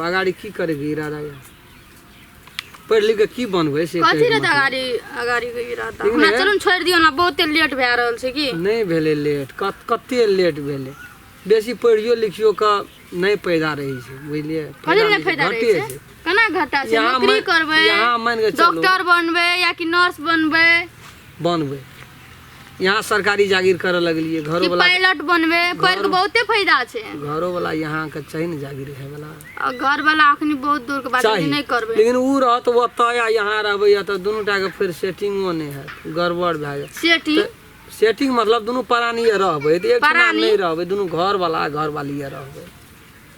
अगाड़ी की करैके इरादा यऽ पढ़ि लिख कऽ की बनबै से कथी कहैके रहतै मतलब। अगाड़ी अगाड़ी के इरादा ठीक हमरा ने? चलू ने छोड़ि दियौ ने बहुते लेट भए रहल छै की नहि भेलै लेट कते लेट भेलै बेसी पढ़ियो लिखियो कऽ नहि पैदा रहै छै बुझलियै कथी नहि नहि छै, फायदा रहै घटे छै छै केना घाटा छै यहाँ नौकरी करबै यहाँ मानि कऽ चलू। डॉक्टर बनबै या कि नर्स बनबै बनबै यहाँ सरकारी जागीर करऽ लगलियै कि घरो वाला पायलट बनबै पढ़ि कऽ बहुते फायदा छै घरो वाला यहाँके चाही ने जागीर है वाला आ घर वाला अखनी बहुत दूर के बात चाही नहि करबै लेकिन उ रहत ओतऽ या यहाँ रहबै या तऽ दुनू टाके फेर सेटिंगो नहि हैत गड़बड़ भए जायत सेटिंग सेटिंग मतलब दुनू प्राणी रहबै तऽ एक ठिना प्राणी? नहि रहबै दुनू घर वाला घर वाली रहबै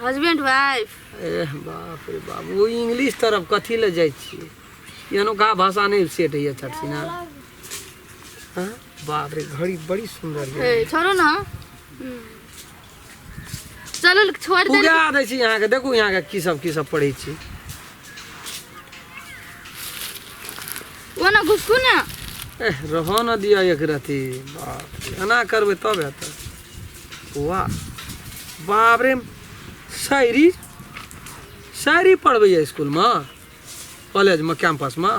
हस्बैंड वाइफ एह बाप रे बाप ओ इंग्लिश तरफ कथी लए जाइ छियै एहनुका भाषा नहि सेट होइए चटसिना हाँ? बाप रे घड़ी बड़ी सुन्दर यऽ ए छोड़ू ना चलू छोड़ दे पुगा दै छी अहाँके देखू अहाँके की सब की सब पढ़ै छी ओ ना घुसकू ना एह रहऽ न दिअ एक रति बाप रे एना करबै तब हेतै वाह बाप रे शायरी शायरी पढ़बैए इसकुलमे कॉलेजमे कैंपसमे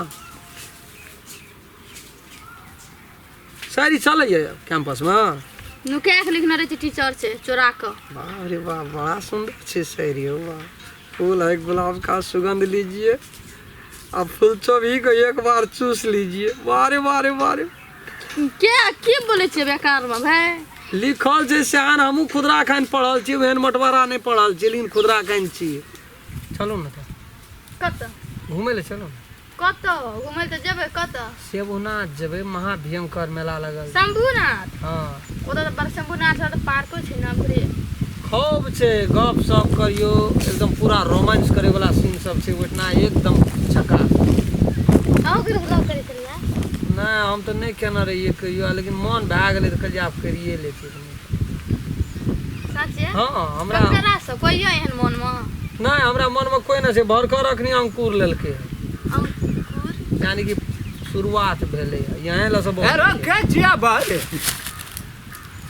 शायरी चलैए कैंपसमे नुका के लिखने रहै छै टीचर से चोरा के वाह रे वाह बड़ा सुंदर छै शायरी हो वाह फूल है गुलाब का सुगंध लीजिए अब फूल चोभी को एक बार चूस लीजिए वाह रे वाह रे वाह रे के की बोलै छियै बेकार में भाई लिखल छै सेहन हमहूँ खुदरा खान पढ़ल छी ओहन मोटबरा नहि पढ़ल छी लेकिन खुदरा खान छियै चलू ने तऽ कतऽ घुमै लए चलू ने कतऽ घुमै तऽ जेबै कतऽ सेबुनाथ जेबै महाभयंकर मेला लगल छै। शंभूनाथ हँ ओतऽ तऽ बड़ शंभूनाथ तऽ पार्को छै ने घुरे खूब छै गप सप करियौ एकदम पूरा रोमांस करे वाला सीन सब छै ओहिठिना एकदम झकास अहूँ के लव करै छलियै नहि हम तऽ नहि केने रहियै कहियो लेकिन मन भए गेलै तऽ कहलियै आब करिए लै छियै सचे हँ हमरा ककरा से कोई एहन मन मे नहि हमरा मनमे कोइ नहि छै भरकर अखनी अंकुर लेलकै हन अंकुर यानी कि शुरुआत भेलै हँ यहाँ लए सब अरे के छिया बारे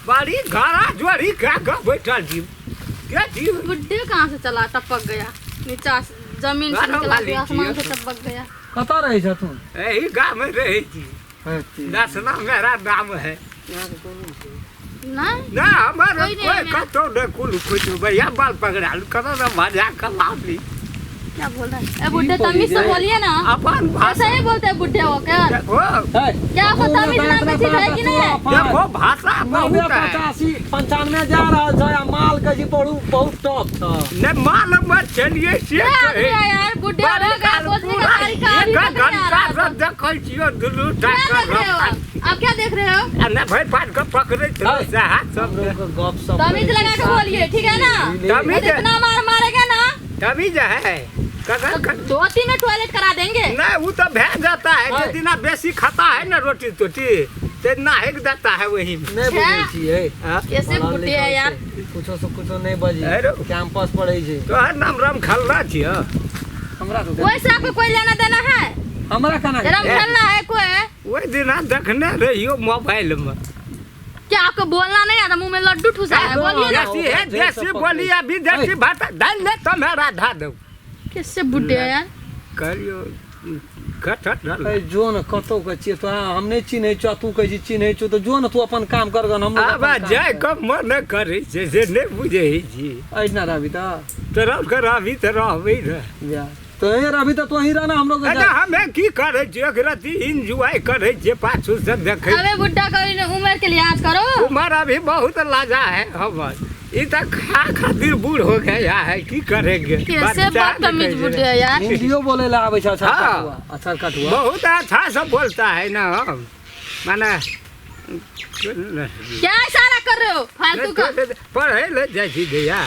बाड़ी घरा जोड़ी के के बैठल छी के छी बुड्ढे कहाँ से चला टपक गया नीचा से जमीन से गाना निकला वाली के आसमान से छी। टपक गया कतऽ रहै छथुन एही गाँव में रहै छी दसना मेरा नाम है नहीं ना हमारे कोई नहीं कोई है मेरा। कतौ नहीं कुल कुछ भैया बाल पकड़ा कतौ ना मजा कर लाली क्या बोल रहा है ए बुड्ढे तमीज से बोलिए ना अपन ऐसा भाषा ही बोलते हैं बुड्ढे होकर देखो क्या आपको तमीज नाम का चीज है कि नहीं देखो भाषा नब्बे बहुत है पचासी पंचानवे जा रहल छै आ माल के जी पढ़ू बहुत टॉप छै नहीं माल मत चलिए से क्या आदमी कहे है यार बुड्ढे हो बड़ी गए काल सोचने का पूरा तरीका अभी एक तक नहीं आ घंटा रहा से है देखै छियो दुनू क्या टाकर देख रहे हो आप क्या देख रहे हो आ नहीं भाई पाट के पकड़े छलो है। से हाथ सब हमरो के गप सप तमीज लगा के बोलिए ठीक है ना तमीज और इतना मार मारेगा ना तमीज है कगर तो कर धोती में टॉयलेट करा देंगे नहीं वो तो भे जाता है है। जे दिना बेसी खाता है ना रोटी तोटी ते नाहक देता है वही में नहि बुझै छियै हाँ? कैसे पढ़ल बुड्ढे है लिखल यार छै। कुछो से कुछो नहि बजी अरे। कैंपस पढ़ै छै तोहर नाम राम खलना छियो हमरा तो वैसे आपको कोई लेना देना है हमरा केना राम खेलना है कोई ओहि दिना देखने रहियो मोबाइल में क्या आपको बोलना नहीं आता मुंह में लड्डू ठुसा है बोलिए ना देसी है देसी बोली अभी देसी भाषा डाल ले तो मैं राधा दऊ कैसे बुड्ढे है यार कहियो कटत डल ए जो ने कतौ के छियै तोरा हम नहि चिन्है छौ तू कहै छी चिन्है छौ तऽ जो ने तू अपन काम कर गन हम आब जाय के मन करै छै से नहि बुझै छी एहिना रहबी तऽ तोरा के रहबी तऽ रहबै ने या तो यहीं रहबी तऽ तू यहीं रहना हम लोग अरे हमे की करै छियै एक रति इंजॉय करै छियै पाछू से देखै अबे बुड्ढा कभी उम्र के लिहाज करो उमर अभी बहुत लाजा है हमर ई तऽ खा खातिर बूढ़ हो गया है की करेंगे कैसे बच्चा बदतमीज नहीं बुड्ढे है यार हिंदियो बोले ला आबै छै अच्छा हाँ। कटुआ अच्छा कटुआ बहुत अच्छा से बोलता है ना हम माने क्या इशारा कर रहे हो फालतू का पढ़े ले जाइ छी भैया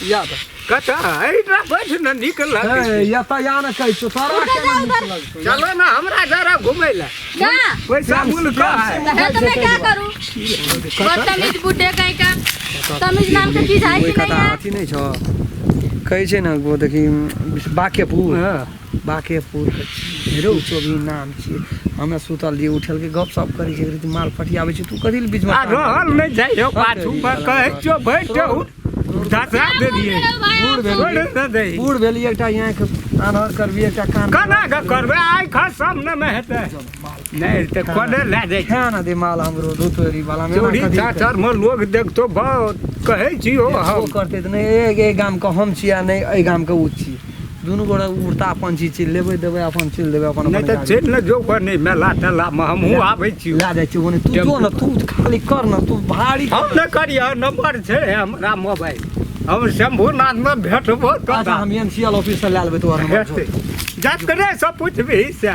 या तऽ कतऽ एहिठाम बैठ ने नीक लगै हे, छै। या तऽ या ने कहै छौ तोरा उधर केना जा, नीक उधर। लगतौ? चलो ना हमरा जरा घुमै लए क्या पैसा मूल का है है तो मैं क्या करूं बदतमीज बुड्ढे कहीं का तमीज नाम के चीज है ओहि कि नहीं कथा है अथी नहि छौ कहै छै ने ओ देखी बाकेपुर हाँ। बाकेपुर के छियै कुछो भी नाम छियै हमे सुतल रहियै उठल के गप सप करै छियै एक माल पटियाबै छै तू कथी लए बीचमे आ रहल नहि जाइ हो पाछू पर कहै छियौ बैठ जाउ धसा देलियै। बूढ़ भेलियै। छोड़ दे दे। बूढ़ भेलियै, एकटा आँखि आन्हर करबी, एकटा कान। केना के करबै? आइ खा सामने मे हेतै नहि तऽ कोने लए जाइ छै। खाना ना दे माल हमरो धुतोरी वाला में। चोरी चाचर मे लोग देखतो बहुत कहै छियौ हम हम। करते तऽ नहि एक एहि गामके हम छी आ नहि एहि गामके ओ छी, दुनू गोटा उड़ता अपन छी, चलि लेबै देबै अपन, चलि देबै अपन। नहि अपन तऽ गाड़ी। चलि ने जो कनि मेला तेला मे, हमहूँ आबै छी। लए जाइ छी ओने, तू जो ने, तू खाली कर ने, तू भारी। हम नहि करियौ, नंबर छै हमरा मोबाइल, हम शंभूनाथ मे भेटबो। अच्छा। तोरा हम एन सी एल ऑफिस से लए लेबै तोहर नंबर, जो। हेतै जतरे से पूछबही से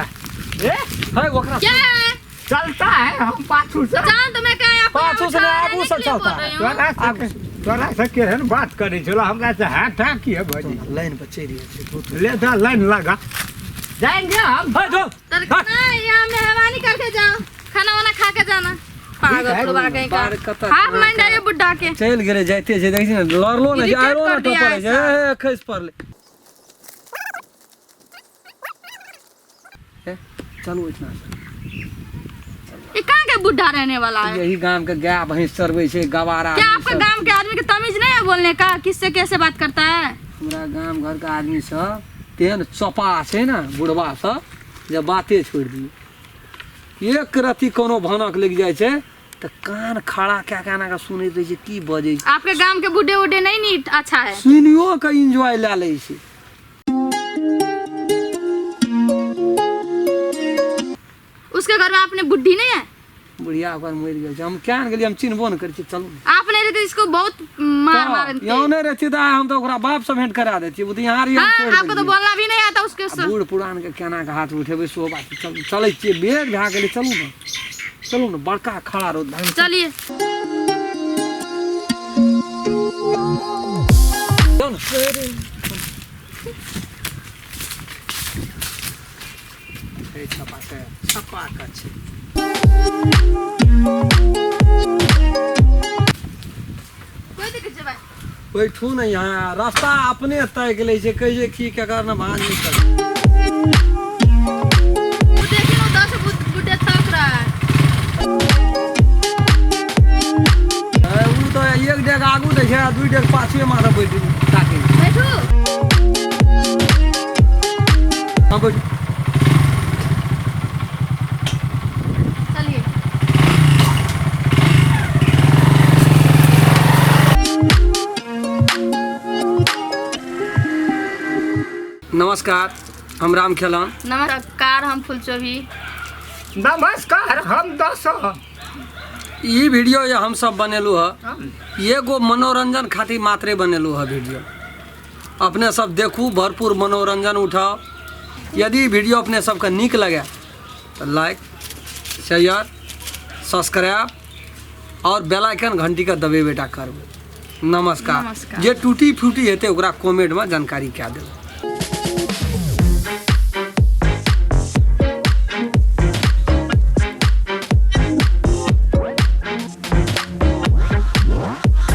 ए। है ओकरा। क्या है? चलता है हम पाछू से। जान तो मैं कहाँ आपको पाछू से नहीं, आगू से के लिए चलता बोल है। रही हूँ। तोरा से केहन बात करै छलो हमरा से? हाथ हाथ किए बजी? लाइन पर चलि जाइ छै धुत। ले जा, लाइन लगा जाएंगे हम। है जो। तर नहीं, यहाँ मेहरबानी करके जाओ, खाना वाना खा के जाना। पागल है, बुढ़वा कहीं का। बार कतऽ हाफ माइंड है ये बुढ़ा के। चलि गेलै, जाइते छै, देखै छी ने, लड़लो ने, Irritate आरो ने कर दिया टपरै छै। ऐसा। ए, खसि पड़लै। ए, चलू ओहिठिना से। ये कहाँ के बुढ़ा रहने वाला है? यही गाम के गाय भैंस चरबै छै, गवारा क्या आदमी आपका सब। गांव के आदमी के तमीज नहीं है बोलने का? किससे कैसे बात करता है? हमरा गाम घरके आदमी सब तेहन चपा छै ने, बुढ़वा सब जे बाते छोड़ि दियौ। एक रत्ती कोनो भनक लागि जाइ छै तऽ कान खड़ा कए कऽ एना कऽ सुनैत रहै छै की बजै छै। आपके गांव के बूढ़े उढ़े नहीं नीट अच्छा है। सुनियो कऽ एन्जॉय लए लै छै। उसके घर में आपने बुढ़ी नहीं है? बुढ़िया ओकर मरि गेल छै, हम किया ने गेलियै, हम चिन्हबो ने करै छियै, चलू ने। आप नहीं रहते इसको बहुत मार मार। तऽ यहाँ नहि रहतियै तऽ आइ हम तऽ ओकरा बापसँ भेंट करा दैतियै। ओ तऽ यहाँ रहियै, हम हाँ, छोड़ि आपको तो देलियै। बोलना भी नहीं आता उसके आ से। बूढ़ पुरानके केना कऽ हाथ उठेबै सेहो बात छै। चलू, चलै छियै, बेर भए गेलै, चलू ने, चलू ने, बड़का खड़ा रौद भए गेलै। चलिए। चलू ने। ए, छपा के छपा के छै। कोई दिक्कत है भाई? बैठू ने यहाँ, रास्ता अपने तय गेलै छै, कहै छै की केकर ने भाँज निकल। वो देखिए ना, उधर से बुढ़े थक रहा है। ए, उ तऽ एक डेग आगू दै छै आ दुइ डेग पाछुए माथा बैठू ताकै छै। बैठू। हँ, बैठू। चलिए। नमस्कार, हम राम खेलन। नमस्कार, हम फुलचोभी। नमस्कार, हम दस। ई वीडियो जे हमसब बनेलहुँ हँ, एगो मनोरंजन खातिर मात्रे बनेलहुँ हँ वीडियो। अपने सब देखू, भरपूर मनोरंजन उठाओ। यदि वीडियो अपने सबके नीक लगे तऽ लाइक, शेयर, सब्सक्राइब और बेल आइकन घंटी के दबेबे टा करबै। नमस्कार। नमस्कार। जे टूटी फूटी हेतै ओकरा कमेंटमे जानकारी कए देबै।